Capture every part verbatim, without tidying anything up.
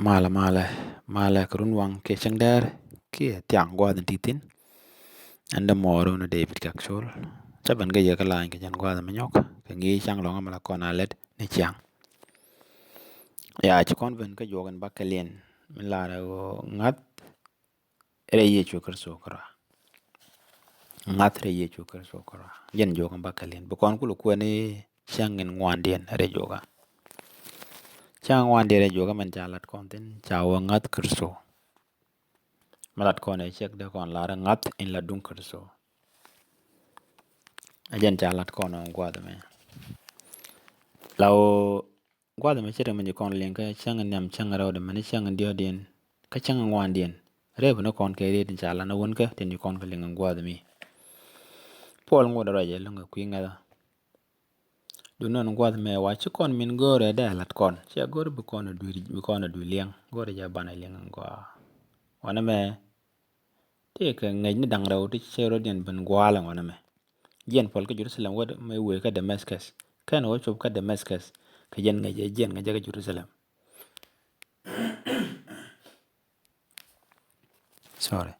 Malɛ, malɛ, malɛ kɛ runwaŋ kiɛ cäŋdɛɛr kiɛ thiaŋ gua̱a̱th in ti thi̱n. Ɛn dämuɔɔr wun David Gakchol. Cä ben kä yɛ kä la̱a̱ny kɛ jɛn gua̱a̱th mi nyɔk kɛ ŋi̱i̱c ca̱ŋ lɔ̱ŋä mi la kɔn a lät ni ciaŋ. Ya ci kɔn ben kä juɔk in bäkɛliɛn min lar ɛ ɣöö ŋa̱th rɛy Yecu Kritho kärɔa. Ŋa̱th rɛy Yecu Kritho kärɔa. Jɛn juɔk in bäkɛliɛn bi kɔn kulɛ kuɛn i̱ cäŋ in ŋuandiɛn rɛy juɔkä. Cäŋ in ŋuandiɛn rɛy juɔkä min ca lat kɔn thi̱n ca wä ŋa̱th Kritho. Mi lat kɔn ɛ cɛk dee kɔn lar ŋa̱th in la duŋ Kritho. Ɛ jɛn ca lat kɔn ɛ gua̱a̱th ɛmɛ. La ɣöö gua̱a̱th ɛmɛ ce̱t kɛ min ci kɔn liŋ kä cäŋ in nhiam, cäŋ in rɛwdɛ, mɛni cäŋ in diɔ̱ɔ̱kdiɛn kä cäŋ in ŋuandiɛn. Rɛp ni kɔn kɛ riet in ca lat ni wunkä tin ci kɔn kɛ liŋ in gua̱a̱th ɛmɛ. Puɔl ŋot ruac ɛlɔ̱ŋ kɛ kui̱ ŋäthä. Duundɛ ɛn gua̱a̱th ɛmɛ wa ci kɔn min go̱o̱rɛ dee lat kɔn, cia go̱o̱r bi kɔn a dui̱r, bi kɔn a dui̱r liɛŋ, go̱o̱rɛ jɛ banɛ liɛŋ in gɔaa. Wanɛ mɛ tëëkɛ ŋäc ni da̱ŋ rɛw ti cɛ rɔ̱diɛn ben gua̱a̱l ɛn wanɛ mɛ. Jiɛn puɔl kä Jerusalem wä mi wëë kä Damascus. Kɛn wä cop kä Damascus kɛ jɛn ŋäc ɛ jiɛn ŋäc kä Jerusalem. Sorry.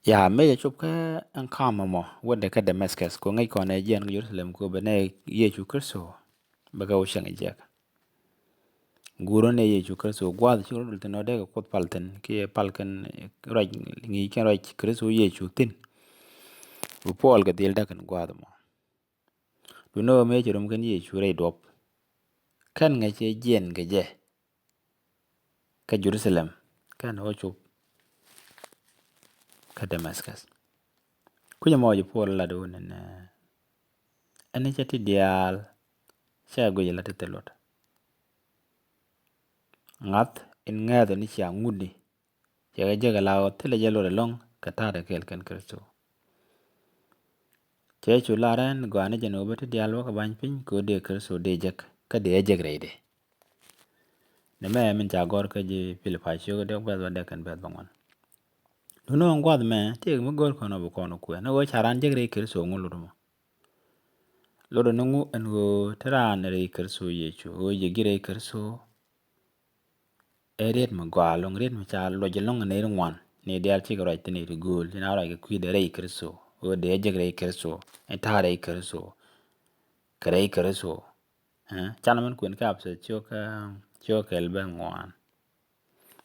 Ya mëë cɛ cop kä ɛn ka̱a̱m ɛmɔ wädɛ kä Damascus, kɛ ŋäc kɔn ɛ jiɛn kä Jerusalem kɛ bɛ nɛ Yecu Kritho bɛ kɛ wä cäŋ ɛ jiɛk. Guurä nɛ Yecu Kritho gua̱a̱th ci rɔ dul thi̱n ɔ dee kɛ Kuoth pal thi̱n kiɛ pal kɛn ruac, ŋi̱i̱c kɛn ruac Kritho Yecu thi̱n. Bi Puɔl kɛ dhil däk kɛn gua̱a̱th ɛmɔ. Duundɛ ɣöö mëë cɛ rom kɛn Yecu rɛy duɔ̱p. Kɛn ŋäc cɛ jiɛn kɛ jɛ kä Jerusalem, kɛn ɣä cop kä Damascus. Kui̱c ɛmɔ ci Puɔl lat ɣöö nɛnɛ ɛn cɛ ti diaal cɛ guic la ti thil luɔt. Ŋa̱th in ŋääth ni cia ŋutni. Cɛ kɛ jek ala ɣöö thilɛ jɛ luɔt ɛlɔ̱ŋ kɛ ta̱a̱dɛ kɛɛl kɛn Kritho. Cɛ cu lar ɛn gɔaa ni jɛn ɣöö bä ti diaal wä kɛ ba̱ny piny kɛ ɣöö dee Kritho dee jek kä dee ɛ jek rɛydɛ. Nɛmɛ min ca gɔ̱r kä ji̱ Pilipai ciök dee bɛ̈th wä dee kɛn bɛ̈th bä ŋuan. Duundɛ ɛn gua̱a̱th mɛ tëëk mi go̱r kɔn ɔ bi kɔn ɔ kuɛn ni ɣöö ca raan jek rɛy Kritho ŋu lot mɔ. Lot ni ŋu ɛn ɣöö te raan rɛy Kritho Yecu ɣöö jɛ gi̱ rɛy Kritho. Ɛ riet mi gɔaa ɛlɔ̱ŋ, riet mi ca luɔc ɛlɔ̱ŋ nɛy ti ŋuan, nɛy diaal cikɛ ruac ti nɛy ti gööl, ti na ruac kɛ kui̱dɛ rɛy Kritho, ɣöö dee jek rɛy Kritho, ɛn ta̱a̱ rɛy Kritho, kɛ rɛy Kritho. Ɛ, canɛ min kuɛn kɛ Apɛthɛth ciök, ɛ, ciök kɛl bɛ ŋuan.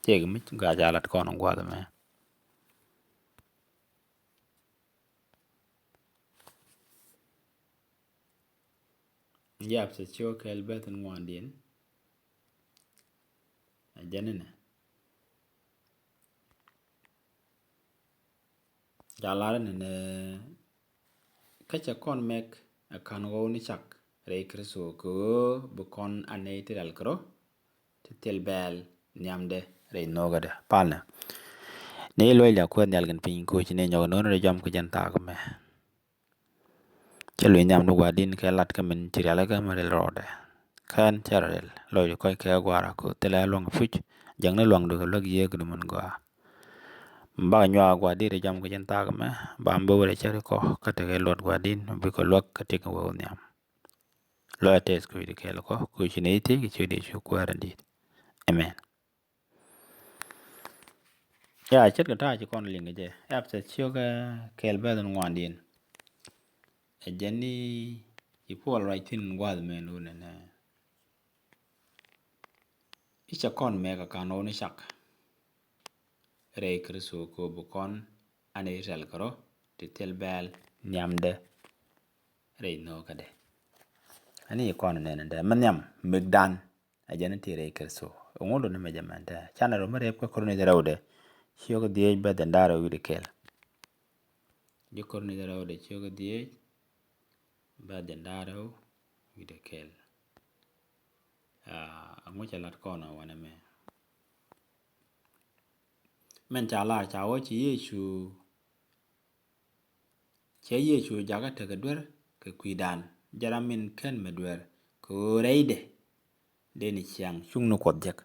Tëëk mi gɔaa ca lat kɔn gua̱a̱th ɛmɛ. Ji̱ Apɛthɛth ciök kɛl bɛ̈th in ŋuandiɛn. Ɛ jɛn inɛ. Ca lar inɛ nɛ kä cɛ kɔn mɛk ɛ ka̱n ɣɔw ni cak rɛy Kritho kɛ ɣöö bi kɔn a nɛy ti rɛl kɛ rɔ ti thil bɛɛl nhiamdɛ rɛy nhökädɛ. Palnɛ. Ni luɔc la Kuäär nhial kɛn piny koci ni nyɔk no̱o̱n rɛy jɔam kɛ jɛn thaak mɛ. Cä luny nhiam ni gua̱a̱r din kɛ lat kä min ci rialikä mi ril rɔɔdɛ. Kään cä rɔ ril lɔc kɔc kɛ gua̱a̱r a köth thilɛ luaŋ puc. Jäŋni luaŋdu kɛ luäk yiëëk du min gɔaa. Bakɛ nyuak gua̱a̱r din ri jam kɛ jin thaak mɛ ba mi bä wä rɛ cä ri kɔ kä tekɛ luɔt gua̱a̱r din bikɛ luäk kä tik wä wä nhiam. Lɔc a tɛth kui̱ di kɛɛl kɔ kui̱ ci ni ithi kɛ ciöt Yecu Kuäär in di̱i̱t. Amen. Ya ce̱tkɛ ta̱a̱ ci kɔn liŋ kɛ jɛ. Apɛthɛth ciökɛ kɛɛl bɛ̈th in ŋuandiɛn. Ɛ jɛn ni ci Puɔl ruac thi̱n gua̱a̱th mɛn wun ɛnɛ. I̱ cɛ kɔn mɛk a ka̱n ɣɔw ni cak rɛy Kritho kɛ ɣöö bi kɔn an Israel kärɔ̱ ti thil bɛɛl nhiamdɛ rɛy nhökädɛ. Ani ci kɔn nɛn ɛn dɛ mi nhiam mekdan. A jɛn ti rɛy Kritho. Ŋu luni mɛ jɛ mɛn tɛ. Canɛ rɔ mi rɛp kä Korinth rɛwdɛ. Ciök dhieec bɛth in da̱rɛ wi̱cdɛ kɛl. Ji̱ Korinth rɛwdɛ ciök dhieec bɛth in da̱rɛ wi̱cdɛ kɛl. Aa, ŋu cɛ lat kɔn ɔ wanɛ mɛ. Mɛn ca lar ca wä ci Yecu Cɛ Yecu jakä tekɛ duer kɛ kui̱dan, jɛ ram min ken mɛ duer kɛ ɣöö rɛydɛ dee ni ciaŋ cuŋni Kuɔth jek.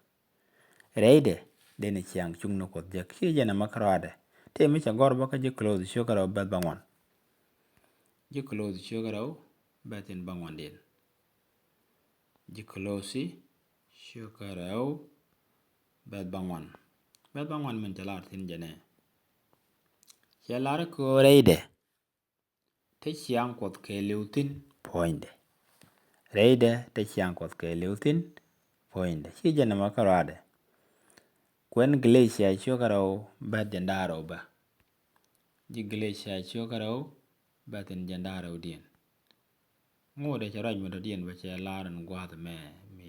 Rɛydɛ dee ni ciaŋ cuŋni Kuɔth jek. Ci jɛn ɛmɛ kärɔadɛ. Tëë mi cɛ gɔr bä kä ji̱ Kloth ciökä rɛw bɛth bäŋuan. Ji̱ Kloth ciökä rɛw bɛth in bäŋuandiɛn. Ji̱ Kolosi ciökä rɛw Bɛth bäŋuan. Bɛth bäŋuan min cɛ lar thi̱n jɛ nɛ. Cɛ lar kɛ ɣöö rɛydɛ te ciaŋ Kuɔth kɛɛliw thi̱n puɔ̱nydɛ. Rɛydɛ te ciaŋ Kuɔth kɛɛliw thi̱n puɔ̱nydɛ. Ci jɛn ɛmɔ kärɔadɛ. Kuɛn Galatia ciökä rɛw bɛth jiɛn da̱ŋ rɛw bä. Ji̱ Galatia ciökä rɛw bɛth in jiɛn da̱ŋ rɛwdiɛn. Ŋotdɛ cɛ ruac mi dɔ̱diɛn bä cɛ lar in gua̱a̱th ɛmɛ mi.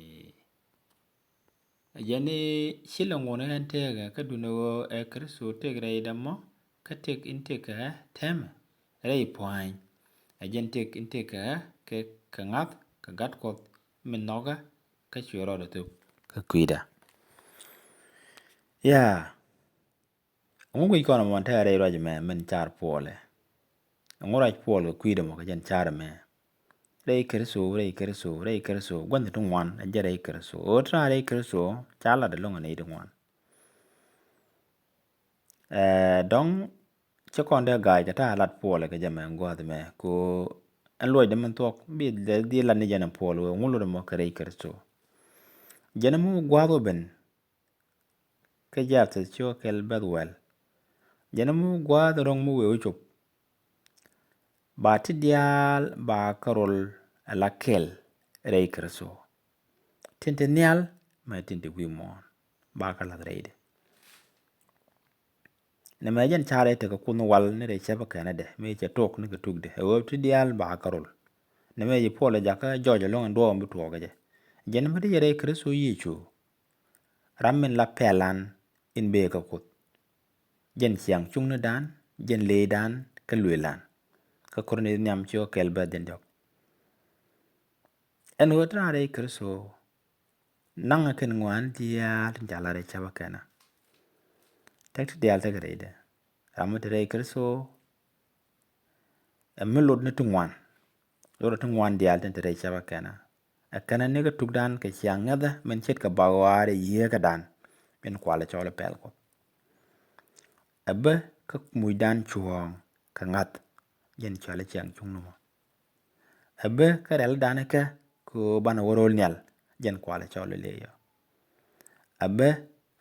Ɛ jɛn i̱ ci lɛ ŋun ɣän tëëkɛ kä duundɛ ɣöö ɛ Kritho tëk rɛydɛ mɔ kä tëk in tëk kɛ ɣä tɛmɛ rɛy pua̱a̱ny. Ɛ jɛn tëk in tëk kɛ ɣä kɛ kɛ ŋa̱th kɛ Gat Kuɔth min nhɔkä kä cuɛ rɔɔdɛ thöp kä kui̱dä. Yaa. Ɛŋu guic kɔn ɛmɔ te rɛy ruac ɛmɛ min car Puɔlɛ? Ɛŋu ruac Puɔl kɛ kui̱dɛ mɔ kɛ jɛn car ɛmɛ? Rɛy Kritho, rɛy Kritho, rɛy Kritho, gua̱th ti ŋuan ɛ jɛ rɛy Kritho. Ɣöö te raan rɛy Kritho ca lat ɛlɔ̱ŋ ɛ nɛy ti ŋuan. Ɛɛ, dɔ̱ŋ ci kɔn dee ga̱a̱c kɛ ta̱a̱ lat Puɔlɛ kɛ jɛ mɛ gua̱th ɛmɛ kɛ ɣöö ɛn luɔcdɛ min thuɔ̱k bi dhil lat ni jɛn ɛ Puɔl ɣöö ŋu lot ɛmɔ kɛ rɛy Kritho. Jɛn ɛmɔ gua̱a̱th ɔ ben. Kä jiath tɛth ciökä kɛl bɛth wɛl. Jɛn ɛmɔ gua̱a̱th ro̱ŋ mi wëë wä cop. Ba ti diaal ba kärol ala kɛl rɛy Kritho. Tin te nhial mɛ tin te wi̱i̱ muɔ̱ɔ̱n ba kä la̱th rɛydɛ. Nɛmɛ jɛn carɛ tekɛ Kuoth wal ni rɛy cäpä kɛnɛdɛ mi cɛ tok ni kɛ tukdɛ ɛ ɣöö ti diaal ba kärol. Nɛmɛ ji̱ Puɔl ɛ jakä jɔɔc ɛlɔ̱ŋ ɛn duɔɔk ɛn bi tuɔɔk kɛ jɛ. Jɛn ɛmɔ ti jɛ rɛy Kritho Yecu. Ram min la pɛlan in bëë kä Kuoth. Jɛn ciaŋ cuŋnidan, jɛn lëëdan kä luëëlan. Kä Korinth nhiam ciökä kɛl bɛth jiɛn diɔ̱k. Ɛn ɣöö te raan rɛy Kritho naŋɛ kɛn ŋɔaani diaal tin ca lat rɛy cäpä kɛnɛ. Tɛk ti diaal tekɛ rɛydɛ. Ram mi te rɛy Kritho ɛ mi lot ni ti ŋuan. Lot ni ti ŋuan diaal tin te rɛy cäpä kɛnɛ. Ɛ kɛnɛ ni kä tukdan kɛ ciaŋ ŋäthä min ce̱tkɛ bak ɣɔaa rɛy yieekädan min kualɛ cɔl ɛ pɛl Kuɔth. Ɛ bä kä mucdan cuɔ̱ɔ̱ŋ kɛ ŋa̱th jɛn cɔal i̱ ciaŋ cuŋni mɔ. Ɛ bä kä rɛldan ikä kɛ ɣöö banɛ wä ro̱l nhial jɛn kualɛ cɔl i̱ lëë yɔ. Ɛ bä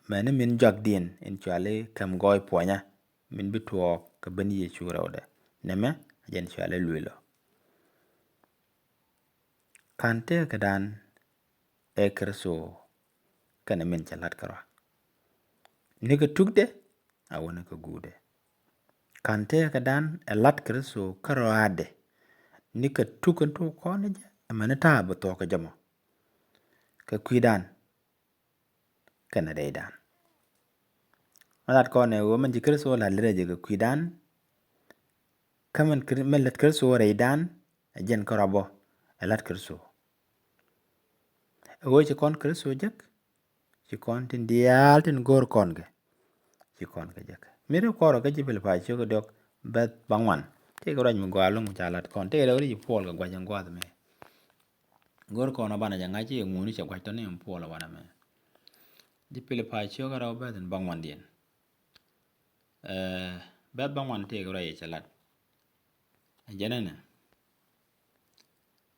mɛni min jɔakdiɛn in cɔal i̱ kɛm gɔɔy puɔ̱nyä min bi tuɔɔk kɛ ben Yecu rɛwdɛ. Nɛmɛ jɛn cɔal i̱ luël ɔ. Ka̱n tëëkädan ɛ Kritho kɛnɛ min cɛ la̱t kärɔa. Nikɛ tukdɛ a wä nikɛ guudɛ. Ka̱n tëëkädan ɛ la̱t Kritho kärɔaadɛ. Nikɛ tuk in tok kɔn ni jɛ ɛmɛni ta̱a̱ bi thuɔ̱k kɛ jɛ mɔ. Kɛ kui̱dan kɛnɛ rɛydan. Ɛ lat kɔn ɛ ɣöö min ci Kritho la̱t lirɛ jɛ kɛ kui̱dan. Kä min Kri-, min lät Kritho rɛydan ɛ jɛn kärɔa bä ɛ la̱t Kritho. Ɛ ɣöö ci kɔn Kritho jek, ci kɔn tin diaal tin go̱o̱r kɔn kɛ, ci kɔn kɛ jek. Mi ri kɔrɔ kä ji̱ Pilipai ciökä diɔ̱k bɛth bäŋuan. Tëëkɛ ruac mi gɔaa lo̱ŋ ca lat kɔn. Tëëkɛ rɛw ri ci Puɔl kɛ gua̱c in gua̱a̱th mɛ. Go̱o̱r kɔn ɔ banɛ jɛ ŋa̱c i̱ ŋuni cɛ gua̱c tɔ̱ni in Puɔl ɔ wanɛ mɛ. Ji̱ Pilipai ciökä rɛw bɛth in bäŋuandiɛn. Ɛɛ, bɛth bäŋuan tëëkɛ ruac i̱ cɛ lat. Ɛ jɛn ɛnɛ.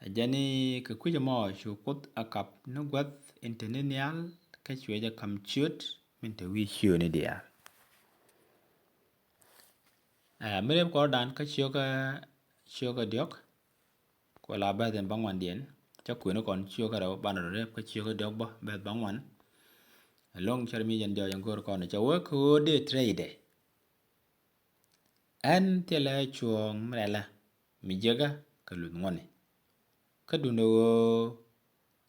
Ɛ jɛn i̱ kɛ kui̱c ɛmɔ cu Kuoth ɛ kap ni gua̱th in te ni nhial kä cuɛ jɛ ka̱m ciöt min te wi̱i̱ ciötni diaal. Ɛɛ, mi rep kɔrdan kä ciökä, ciökä diɔ̱k. Kuɛ la bɛth in bäŋuandiɛn cä kuëni kɔn ciökä rɛw banɛ rɔ rep kä ciökä diɔ̱k bä bɛth bäŋuan. Ɛlɔ̱ŋ cär mi jɛn jɔɔc in go̱o̱r kɔn cɛ wee kɛ ɣöö dee te rɛydɛ. Ɣän thilɛ cuɔ̱ɔ̱ŋ mi rɛlä mi jiäkä kɛ luth ŋuɔ̱tni. Kä duundɛ ɣöö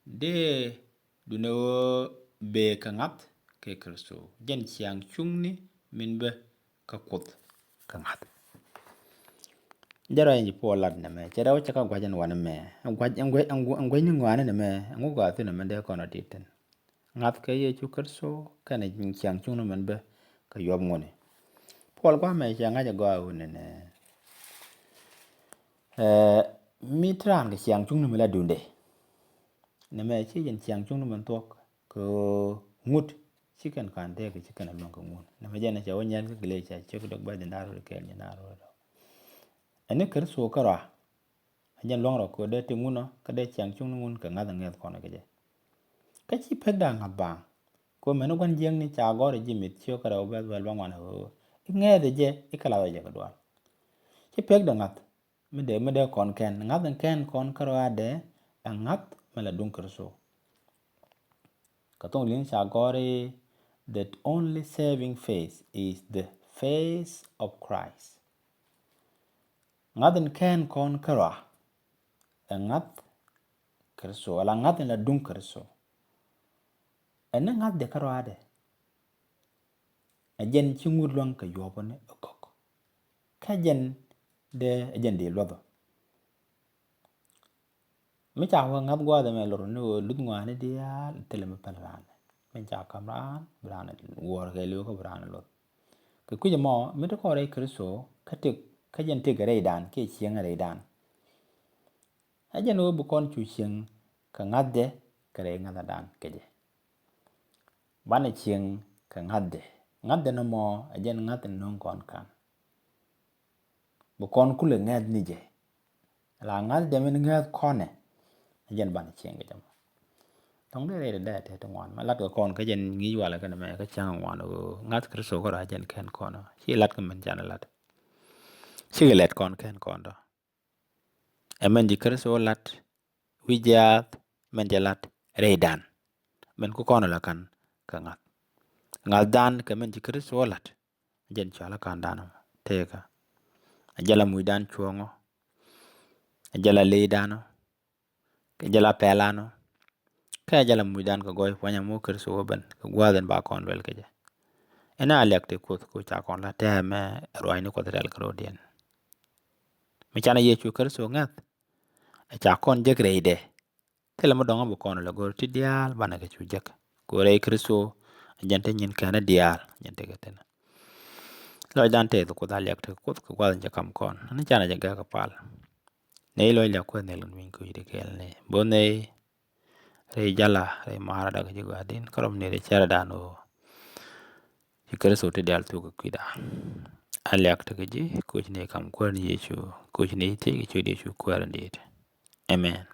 dee duundɛ ɣöö bëë kɛ ŋa̱th kɛ Kritho jɛn ciaŋ cuŋni min bä kä Kuoth kɛ ŋa̱th. Jɛ ruac in ci Puɔl lat nɛmɛ cɛ rɛw cɛ kä gua̱c ɛn wanɛ mɛ ɛn gua̱c ɛn gua̱c ɛn gua̱c ni ŋɔaani nɛmɛ ɛŋu gɔaa thi̱n ɛmɛ dee kɔn ɔ tit thi̱n. Ŋa̱th kɛ Yecu Kritho kɛnɛ ciaŋ cuŋni min bä kɛ yuɔp ŋuɔ̱tni. Puɔl gua̱a̱mɛ cɛ ŋa̱c ɛ gɔaa ɣöö nɛnɛ. Ɛɛ, mi te raan kɛ ciaŋ cuŋni mi la duundɛ. Nɛmɛ ci jɛn ciaŋ cuŋni min thuɔ̱k kɛ ŋut ci kɛn ka̱n tëëk ci kɛn a luäŋ kɛ ŋun. Nɛmɛ jɛn cɛ wä nyɛl kä Galatia ciökä diɔ̱k bɛth jiɛn da̱ŋ rɛw kɛl jiɛn da̱ŋ rɛw. Ɛn ni Kritho kärɔa. A jɛn luäŋ rɔ kɛ dee ti ŋun ɔ kä dee ciaŋ cuŋni ŋun kɛ ŋa̱th ŋɛth kɔn kɛ jɛ. Kä ci pekda ŋa̱th baaŋ. Kuɛ mɛn gua̱n jiäkni ca gɔ̱r ji̱ mi̱th ciök kärɛw bɛ̈th wäl bäŋuan ɣöö i̱ ŋɛɛth jɛ i̱ kɛ lath jɛ kɛ dual. Ci pek dee ŋa̱th mi dee mi dee kɔn kɛn ŋa̱th in kɛn kɔn kärɔaadɛ ɛ ŋa̱th mi la duŋ Kritho. Kɛ thoŋ li̱n ca gɔ̱r i̱ the only saving faith is the faith of Christ. Ŋa̱th in kɛn kɔn kärɔa ɛ ŋa̱th Kritho wala ŋa̱th in la duŋ Kritho. Ɛn ni ŋa̱th dee kärɔaadɛ ɛ jɛn ci ŋut luäŋ kɛ yuɔpä ni ɛ gɔ̱k. Kä jɛn dee ɛ jɛn dee luɔthɔ. Mi ca wä ŋa̱th gua̱a̱th ɛmɛ lor ni ɣöö luth ŋɔaani diaal thilɛ mi päl raan. Min ca ka̱m raan bi raan wuɔ̱ɔ̱r kɛ li̱w kä bi raan luɔth. Kɛ kui̱c ɛmɔ mi ti kɔn rɛy Kritho kä tik kä jɛn tik rɛydan kiɛ cieŋ rɛydan. Ɛ jɛn ɣöö bi kɔn cu cieŋ kɛ ŋa̱thdɛ kɛ rɛy ŋa̱thdan kɛ jɛ. Banɛ cieŋ kɛ ŋa̱thdɛ. Ŋa̱thdɛ nɔmɔ ɛ jɛn ŋa̱th in no̱o̱ŋ kɔn ka̱n. Bi kɔn kulɛ ŋɛ̈th ni jɛ. La ŋa̱thdɛ min ŋɛ̈th kɔnɛ. Ɛ jɛn banɛ cieŋ kɛ jɛ mɔ. Dɔ̱ŋ dee rɛy dee dee te ti ŋuan mɛ lat kɛ kɔn kä jɛn ŋi̱i̱c walɛ kɛn mɛ kä cäŋ ŋuan ɣöö ŋa̱th Kritho kärɔa jɛn kɛn kɔn. Ci lat kɛ min canɛ lat. Cikɛ lɛt kɔn kɛn kɔn dɔ. Ɛ mɛn ji̱ Kritho lat wi̱c jiaath mɛn jɛ lat rɛydan. Mɛn ku kɔn la kan kɛ ŋa̱th. Ŋa̱thdan kɛ mɛn ji̱ Kritho lat. Jɛn cɔal a ka̱ndan ɔ tëëkä. A jɛ la mucdan cuɔ̱ŋɔ. A jɛ la leydan ɔ. Kɛ jɛ la pɛlan ɔ. Kɛ jɛ la mucdan kɛ gɔɔy puɔ̱ny amɔ Kritho wä ben kɛ gua̱a̱th in ba kɔn luɛl kɛ jɛ. Ɛn a liak ti Kuoth ku ca kɔn la tɛmɛ ruacni Kuɔth rɛl kɛ ro̱diɛn. Mi canɛ Yecu Kritho ŋäth. Ɛ ca kɔn jek rɛydɛ. Thilɛ mi dɔ̱ŋ a bi kɔn lɛ go̱r ti diaal banɛ kɛ cu jek. Ku rɛy Kritho jɛn te nyin kɛn diaal jɛn te kɛ thin. Lɔcdan tɛth Kuoth a liak te Kuoth kɛ gua̱th in cɛ kam kɔn ni canɛ jɛ gɛk kɛ pal. Nɛy lɔc liak Kuoth nɛl kɛ nuiny kui̱ di kɛɛl ni bo̱ nɛy rɛy jala rɛy ma̱a̱r a dak ji̱ gua̱di̱n kärɔm ni rɛy cɛrɛ dan ɣöö ci Kritho ti diaal thuk kɛ kui̱da. A liak te kɛ ji̱ kuc ni kam Kuäär ni Yecu kuc ni thiec kɛ ciöt Yecu Kuäär in di̱i̱t. Amen.